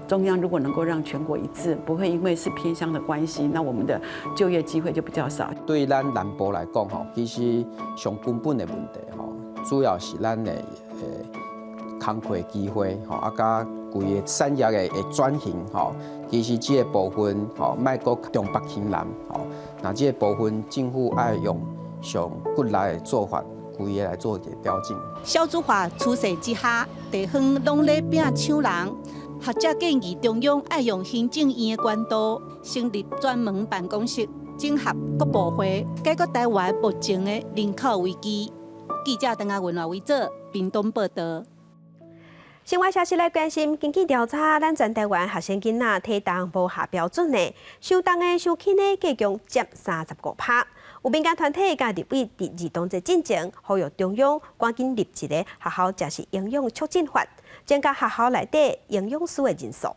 中央如果能夠讓全國一致，不會因為是偏鄉的關係，那我們的就業機會就比較少。對咱南部來講吼，其實上根本的問題吼，主要是咱的工課機會吼，啊佮規个產業的轉型吼，其實這个部分吼，莫閣重北輕南吼，那這个部分政府愛用上骨力的做法，規个來做一個調整。少子化趨勢之下，地方攏咧拼搶人。學者建議中央愛用行政院的管道，成立專門辦公室，整合各部會，解決臺灣目前的人口危機。記者鄧阿文華維做屏東報道。新聞消息來關心，根據調查，咱全臺灣學生囡仔體重無合標準的，傷重的、傷輕的，加總佔35%。有民間團體佮立委佇兒童節進前，呼籲中央趕緊立一個學校食食營養促進法，增加學校內底營養師的人數。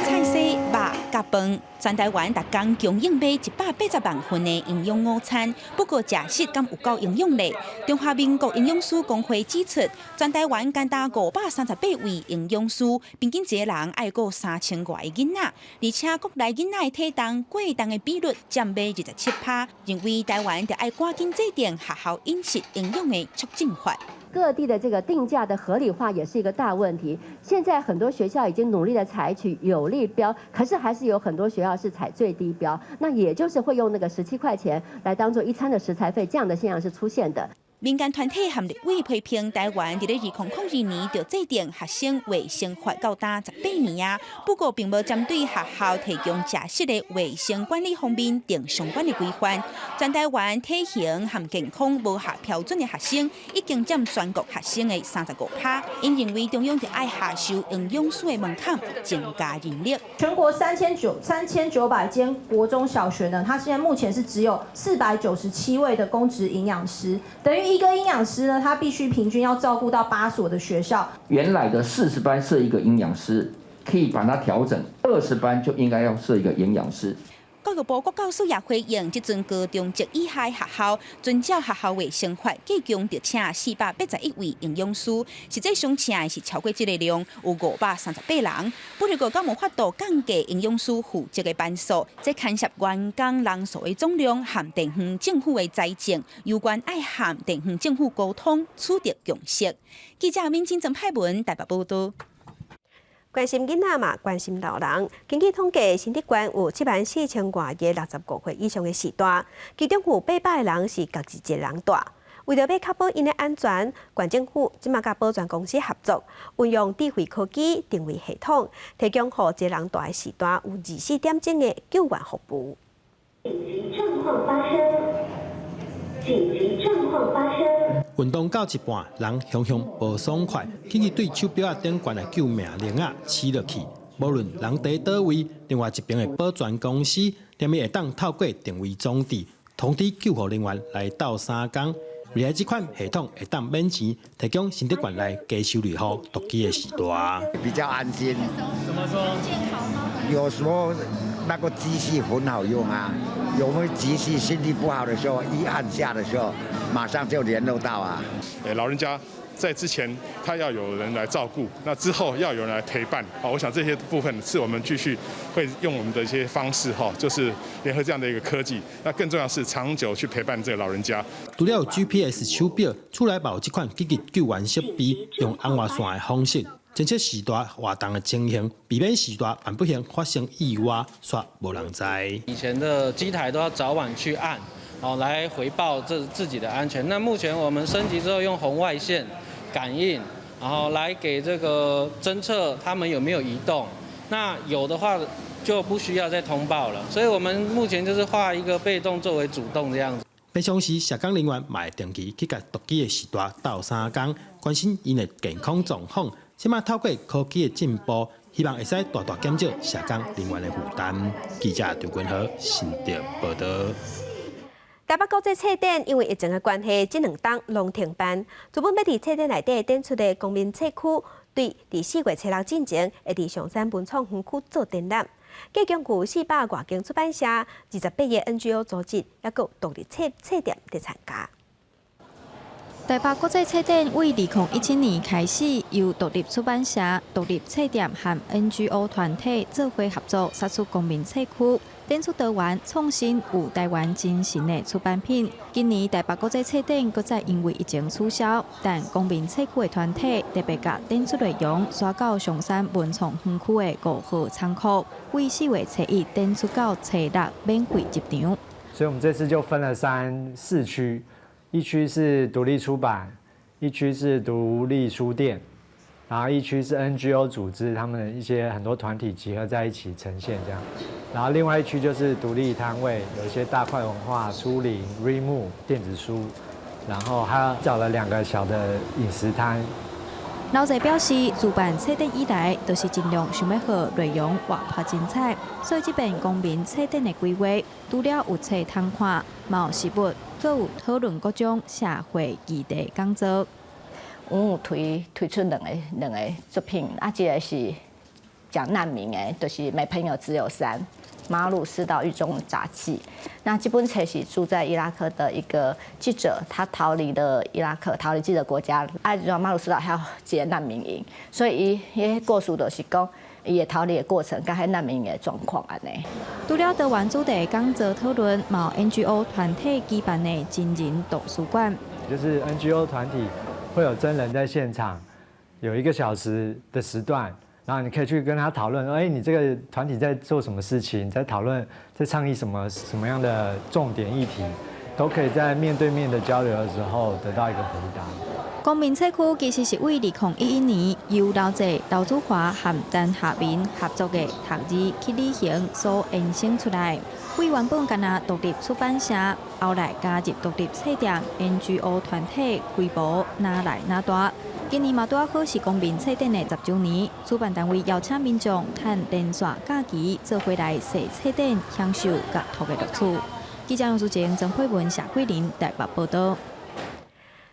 菜色、肉、佮飯，全臺灣逐工供應欲180萬份的營養午餐。不過食食敢有夠營養咧？中華民國營養師公會指出，全臺灣干焦538位營養師，平均一个人愛顧3000外个囡仔，而且國內囡仔的體重過重的比率佔欲27%，認為臺灣著愛趕緊制定學校飲食營養的促進法。各地的這個定價的合理化也是一個大問題。現在很多學校已經努力的採取有利標，可是還是有很多學校是採最低標，那也就是會用那個17塊錢來當做一餐的食材費，這樣的現象是出現的。民間團體和立委批評臺灣佇咧2002年就制定學生衛生法到今18年啊，不過並無針對學校提供食食的衛生管理方面定相關的規範。全臺灣體型和健康無合標準的學生已經佔全國學生的35%。𪜶認為中央著愛下修營養師的門檻，增加人力。全國3900間國中小學呢，它現在目前是只有497位的公職營養師，等於一個營養師呢，他必須平均要照顧到8所的學校。原來的40班設一個營養師，可以把它調整，20班就應該要設一個營養師。教育部國教署也回應，這陣高中職以下學校遵照學校衛生法，加強著請481位營養師，實際上請的是超過這個量，有538人。不過，敢有法度降低營養師負責的班數，這牽涉員工人數的總量和地方政府的財政，有關愛和地方政府溝通，取得共識。記者敏清、曾派文台北報道。關心囡仔嘛，關心老人。根據統計，新竹縣有7萬4千外个65歲以上的序大，其中有800個人是家己一个人蹛。為著欲確保𪜶的安全，縣政府這馬佮保全公司合作，運用智慧科技定位系統，提供予一个人蹛的序大有24點鐘的救援服務。緊急狀況發生！緊急狀況發生！運動到一半，人雄雄無爽快，緊急對手錶仔頂懸的救命鈴仔試落去。無論人佇佗位，另外一邊的保全公司，連會當透過定位裝置通知救護人員來鬥相共。未來這款系統會當免錢提供新竹縣內低收入戶獨居的序大。比較安心。怎麼說？有時候那個機器很好用啊，有沒有機器身體不好的時候，一按下的時候，馬上就聯絡到啊。老人家在之前他要有人來照顧，那之後要有人來陪伴。好，我想這些部分是我們繼續會用我們的一些方式，哈，就是聯合這樣的一個科技。那更重要是長久去陪伴這個老人家。除了有 GPS 手錶，厝內嘛有這款緊急救援設備，用紅外線的方式偵測序大活動的情形，避免序大萬不幸發生意外，煞無人知。以前的機台都要早晚去按，哦，來回報這自己的安全。那目前我們升級之後，用紅外線感應，然後來給這個偵測他們有沒有移動。那有的話就不需要再通報了。所以我們目前就是化一個被動作為主動這樣子。平常時，社工人員嘛會定期去共獨居的序大鬥相共，關心𪜶的健康狀況。這馬透過科技的進步，希望會使大大減少社工人員的負擔。記者張君豪新竹報道。台北國際冊展因為疫情的關係，這兩冬攏停辦。原本欲佇冊展內底展出的公民冊區，對佇4月初6進前，會佇松山文創園區做展覽。計共有400外間出版社、28個 NGO 組織，抑閣獨立冊冊店佇參加。台北國際冊展為2017年開始，由獨立出版社、獨立冊店和 NGO 團體做伙合作，殺出公民冊區，展出多元創新有台灣精神的出版品。今年台北國際冊展閣再因為疫情取消，但公民冊區的團體特別共展出內容徙到松山文創園區的5號倉庫，為4月初一展出到初六免費入場。所以我們這次就分了三四區，一區是獨立出版，一區是獨立書店，然後一區是 NGO 組織，他們的一些很多團體集合在一起呈現這樣，然後另外一區就是獨立攤位，有一些大塊文化、書林、Readmoo 電子書，然後還找了兩個小的飲食攤。老者表示，自辦冊展以來，都是盡量想欲予內容活潑精彩，所以這遍公民冊展的規劃，除了有冊通看，嘛有食物，閣有討論各種社會議題講座。阮有推出兩個作品，啊，一個是講難民的，就是沒朋友只有山，馬魯斯島獄中札記。那這本冊是住在伊拉克的一個記者，他逃離了伊拉克，逃離自己的國家，啊，就馬魯斯島還有一個難民營，所以伊彼故事就是講伊的逃離的過程，佮彼難民營的狀況按呢。除了多元主題講座討論，嘛有 NGO 團體舉辦的真人圖書館，就是 NGO 團體會有真人在現場，有一個小時的時段。然後你可以去跟他討論，哎，你這個團體在做什麼事情，在討論，在倡議什麼什麼樣的重點議題，都可以在面對面的交流的時候得到一個回答。公民冊區其實是為2011年由劉濟、劉祖華和陳夏民合作的讀字去旅行所衍生出來。為原本干焦獨立出版社，後來加入獨立冊店 NGO 團體，規模愈來愈大。今年嘛拄好是公民冊展的10週年，主辦單位邀請民眾趁連線假期做伙來踅冊展，享受閱讀的樂趣。記者楊淑靜、曾慧文、謝桂林台北報道。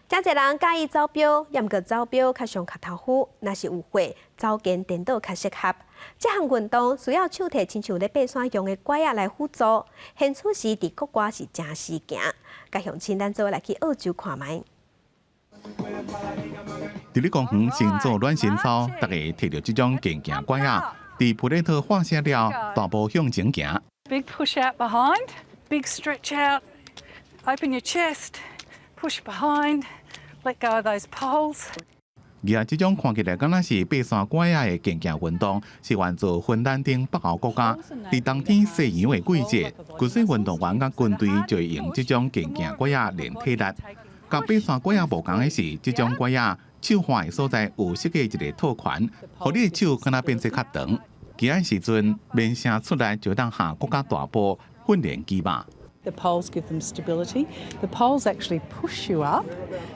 誠濟人佮意走錶，毋過走錶較傷跤頭膚，若是有火，走健顛倒較適合。這項運動需要手提親像咧爬山用的拐仔來輔助，現此時佇國外是誠時行。共鄉親咱做伙來去澳洲看覓。佇咧公園先做暖身操，大家提著這種健行拐仔，佇普雷特喊聲了，大步向前行。 Big push out behind, big stretch out, open your chest, push behind, let go of those poles. 而這種看起來敢若是爬山拐仔的健行運動，是源自芬蘭等北歐國家。佇冬天夕陽的季節，軍事運動員佮軍隊就會用這種健行拐仔練體力。佮爬山拐仔無仝的是，這種拐仔手環的所在有設計一個套環，予你的手敢若變做較長。行的時陣，免誠出力就當行閣較大步訓練肌肉。 The poles give them stability. The poles actually push you up,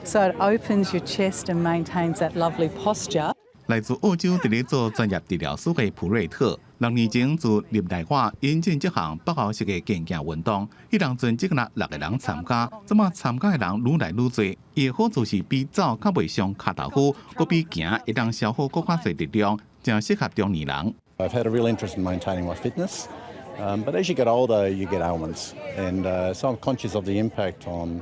so it opens your chest and maintains that lovely posture. 來自澳洲佇咧做專業治療師的普瑞特，6年前自日內瓦引進這項北歐式的健行運動，彼當陣只敢若六個人參加，這馬參加的人愈來愈濟。伊的好處是比走較袂傷跤頭膚，閣比行會當消耗閣較濟力量，誠適合中年人。 I've had a real interest in maintaining my fitness. But as you get older, you get ailments, and so I'm conscious of the impact on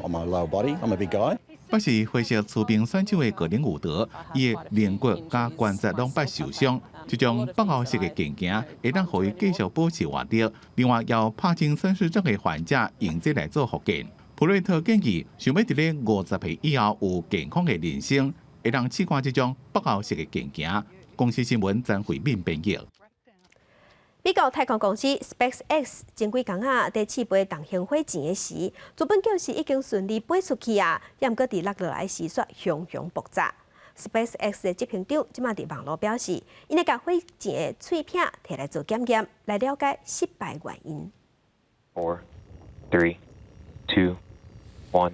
my lower body. I'm a big guy. 不是灰色出兵選手的格林伍德，伊的龍骨佮關節攏捌受傷。這種北歐式的健行會當予伊繼續保持活力。另外，有帕金森氏症的患者用這來做復健。普瑞特建議，想欲佇咧50歲以後有健康的人生，會當試看這種北歐式的健行。公視新聞曾慧敏編譯。美國太空公司 SpaceX 前幾工仔，佇試飛重型火箭的時，原本就是已經順利飛出去啊，毋過佇落落來時煞雄雄爆炸。SpaceX 的執行長這馬佇網路表示，𪜶會共火箭的碎片提來做檢驗，來了解失敗原因。 Four, three, two, one.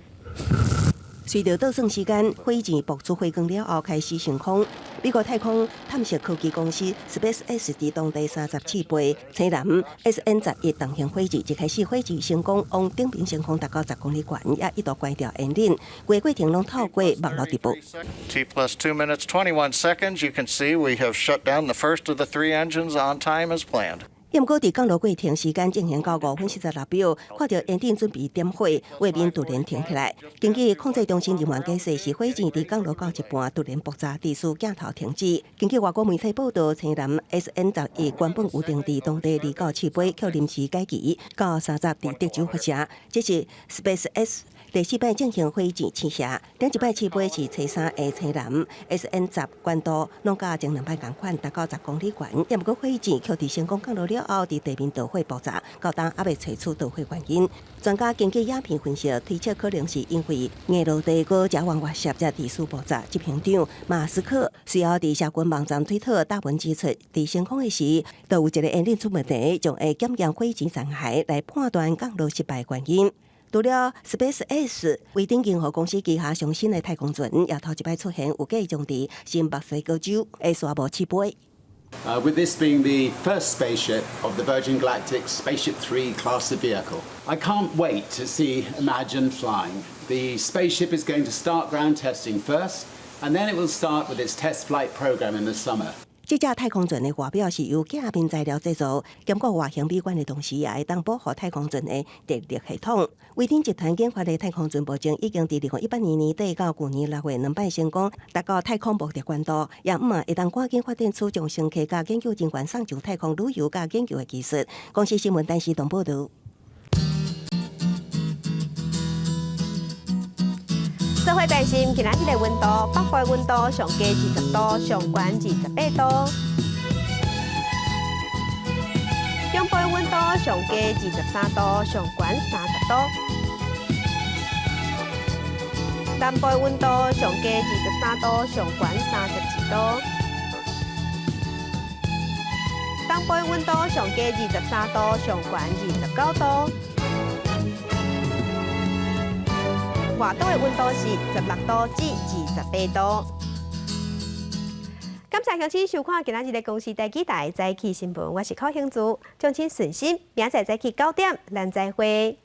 隨著倒算時間，火箭爆出火光了後開始升空。美國太空探索科技公司 SpaceX 佇當地30試飛，星藍 SN 11重型火箭一開始火箭成功往頂爿升空達到10公里懸，也一度關掉煙頂，規過程攏透過網路直播。 T plus 2 minutes 21 seconds. You can see we have shut down the first of the three engines on time as planned. 毋過佇降落過程時間進行到5分46秒，看著煙頂準備點火，畫面突然停起來。根據控制中心人員解釋，是火箭佇降落到一半突然爆炸，致使鏡頭停止。根據外國媒體報道，星藍 SN 11原本預定佇當地29試飛，卻臨時改期到30佇德州發射。這是 SpaceX 佇第四擺進行火箭試射。頂一擺試飛是初三的星艦 SN 10，懸度攏佮前兩擺仝款，達到10公里懸。毋過火箭卻佇成功降落了後，佇地面導火爆炸，到今猶未揣出導火原因。專家根據影片分析，推測可能是因為硬落地閣甲烷外泄才致使爆炸。執行長馬斯克隨後佇社群網站推特貼文指出，佇升空的時，就有一个引擎出問題，將會檢驗火箭殘骸來判斷降落失敗原因。除了 SpaceX 威頂銀河公司旗下上新的太空船，也頭一擺出現有計將佇新墨西哥州的沙漠試飛。 With this being the first spaceship of the Virgin Galactic Spaceship Three class of vehicle. I can't wait to see Imagine flying. The spaceship is going to start ground testing first, and then it will start with its test flight program in the summer. 這隻太空船的外表是由鏡面材料製造，兼顧外形美觀的同時，也會當保護太空船的電力系統。威頂集團研發的太空船目前已經佇2018年年底到舊年6月兩擺成功達到太空目的懸度，也毋會當趕緊發展出將乘客佮研究人員送上太空旅遊佮研究的技術。公視新聞陳時東報導。做伙關心今仔日的溫度，北部溫度上低20度，上懸28度；中部溫度上低23度，上懸30度；南部溫度上低23度，上懸32度；東部溫度上低23度，上懸29度。外島的溫度是16度至28度。感謝鄉親收看今仔日的公視第幾台早起新聞，我是柯興珠，敬請順心，明仔載早起9點，咱再會。